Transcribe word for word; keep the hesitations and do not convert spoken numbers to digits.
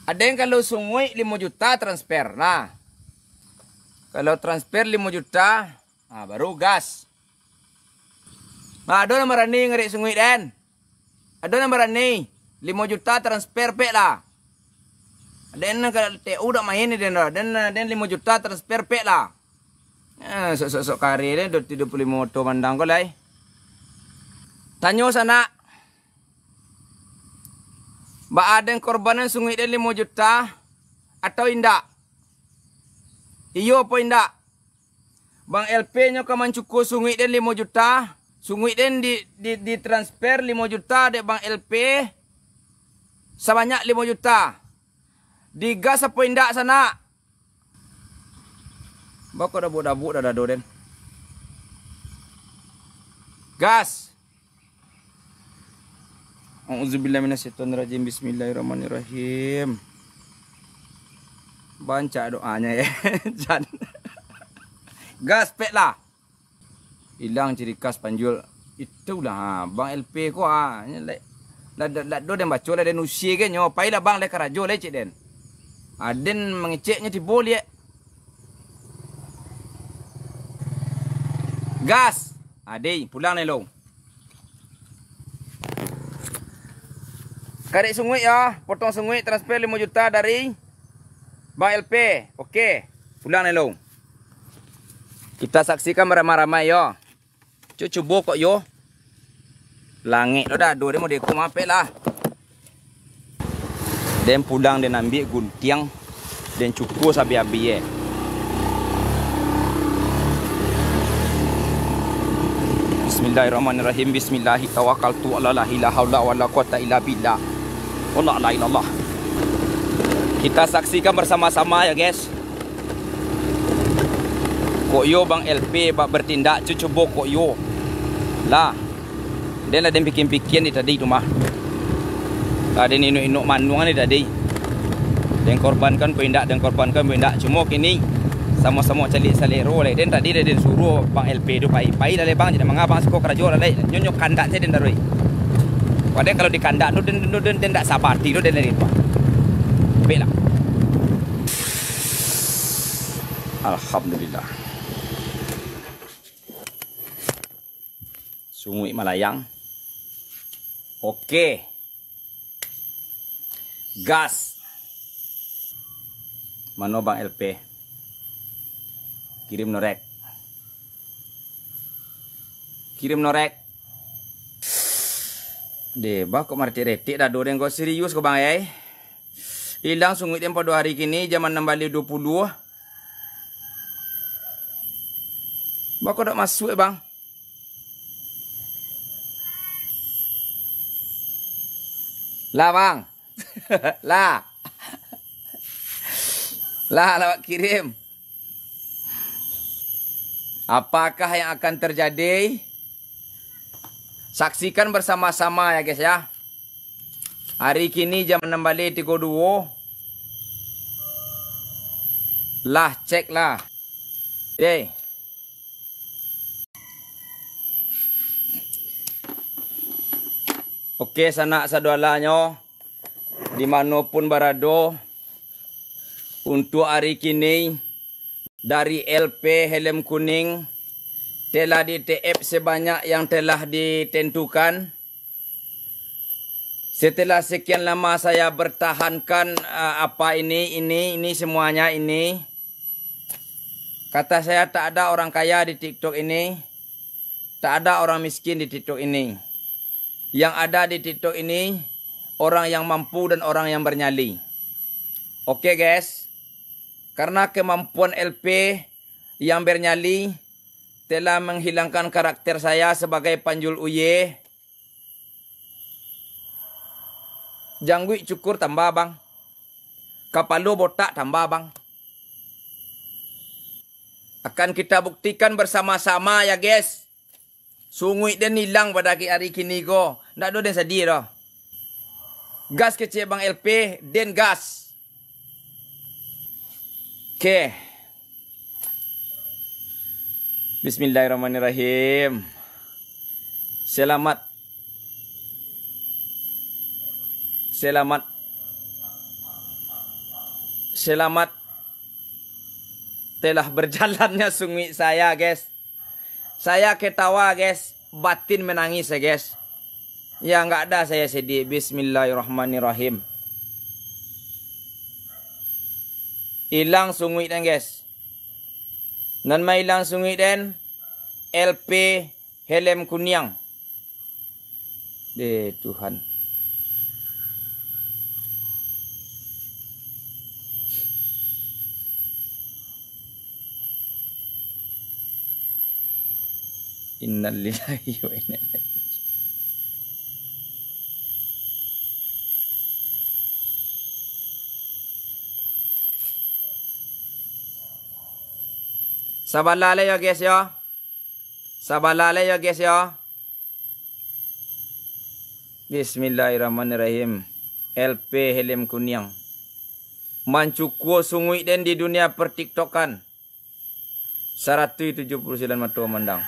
Aden kalau sunguik limo juta transfer. Nah, kalau transfer limo juta, nah, baru gas. Nah, ado nan barani ngarik sunguik den? Ado nan barani? Limo juta transfer pek lah. Den ka T U dak main ni den dah. Den, den limo juta transfer pek lah. Eh, sok-sok kari den, dua puluh limo oto mandang ko lai. Tanyo sanak. Baa den korbanan sunguik den limo juta atau indak? Iyo apo indak? Bang L P nyo ka mancukur sunguik den limo juta, sunguik den di, di, ditransfer limo juta dek Bang L P, sabanyak limo juta. Digas apo indak sanak? Bako dabuak-dabuak dah dado den. Gas. A'udzubillahi minasyaitonirrajim. Bismillahirrahmanirrahim. Bancak doanyo, ya. Jan. Gas pek lah. Ilang ciri khas Panjul. Itulah, ha, Bang L P ko, ha. Lah, lah, lah, lah, do den baco lah, den usie kan nyo. Pailah Bang, lai karajo lai, cek den. Ha, den mangeceknyo tibo liek. Gas. Adei, pulang ni lo. Karek sunguik ya, potong sunguik transfer limo juta dari Bang L P. Oke, pulang ni lo. Kita saksikan beramai-ramai yo. Cu-, cubo kok yo. Langik lo dah, dado den modeko mapek lah. Den pulang, den ambiak guntiang, den cukur sabi-abi, eh. Bismillahirrahmanirrahim. Bismillahi tawakkaltu ala la ilaha illa wala quwata illa billah. Wala la ilallah. Kita saksikan bersama-sama ya, guys. Kok yo Bang L P bak bertindak, cu-, cubo kok yo. Lah. Den lah den pikia-pikia di tadi tu mah. Lah den inok-inok manuang di tadi. Den korbankan pun indak, den korbankan pun indak. Cuma kini samo-samo caliak salero lai. Den tadi lah den suruah Bang L P tu pai. Pai lah lai Bang, jadi manga Bang siko karajo lah lai. Nyo, nyo kandak se den darui. Padahal kalau di kandak tu den, den, den, den dak saba ati tu den dari tu. Baiklah. Alhamdulillah. Sunguik malayang. Oke. Gas. Mano Bang L P? Kirim norek. Kirim norek. Deh, bah kok maretik-retik dado den ko, serius ko Bang, eh? Ilang sunguik den pado hari kini, jam anam baleh duo puluah. Bah kok dak masuak, eh, Bang? Lah, Bang. Lah. Lah, lah, Bang, kirim. Apakah yang akan terjadi? Saksikan bersama-sama ya, guys, ya. Hari kini jam anam baleh tigo duo. Lah, cek lah. Deh. Oke, sanak sadoalanyo, di mano pun barado, untuk hari kini, dari L P Helm Kuning, telah di-T F sebanyak yang telah ditentukan. Setelah sekian lama saya bertahankan, eh, apa ini, ini, ini semuanya ini. Kata saya, tak ada orang kaya di TikTok ini, tak ada orang miskin di TikTok ini. Yang ada di TikTok ini, orang yang mampu dan orang yang bernyali. Oke, guys, karena kemampuan L P yang bernyali telah menghilangkan karakter saya sebagai Panjul Uye. Jangguik cukur tambah, Bang. Kapalo botak tambah, Bang. Akan kita buktikan bersama-sama ya, guys. Sunguik den ilang pado hari kini ko. Ndak ado den sadiah doh. Gas kecek Bang L P, den gas. Oke. Bismillahirrahmanirrahim. Selamat. Selamat. Selamat telah berjalannya sunguik saya, guys. Saya ketawa, guys. Batin menangis, ya, guys. Ya, nggak ada saya sedih. Bismillahirrahmanirrahim. Ilang sunguik den, guys. Nan mailang sunguik den, L P helm kuniang. Deh Tuhan. Innalillahi wa inna ilaihi raji'un. Sabalah lai yo, guys, yo. Sabalah lai yo, guys, yo. Bismillahirrahmanirrahim. L P helm kuniang. Mancukua sunguik den di dunia pertiktokan. Saratuih tujuah puluah sambilan mato mamandang.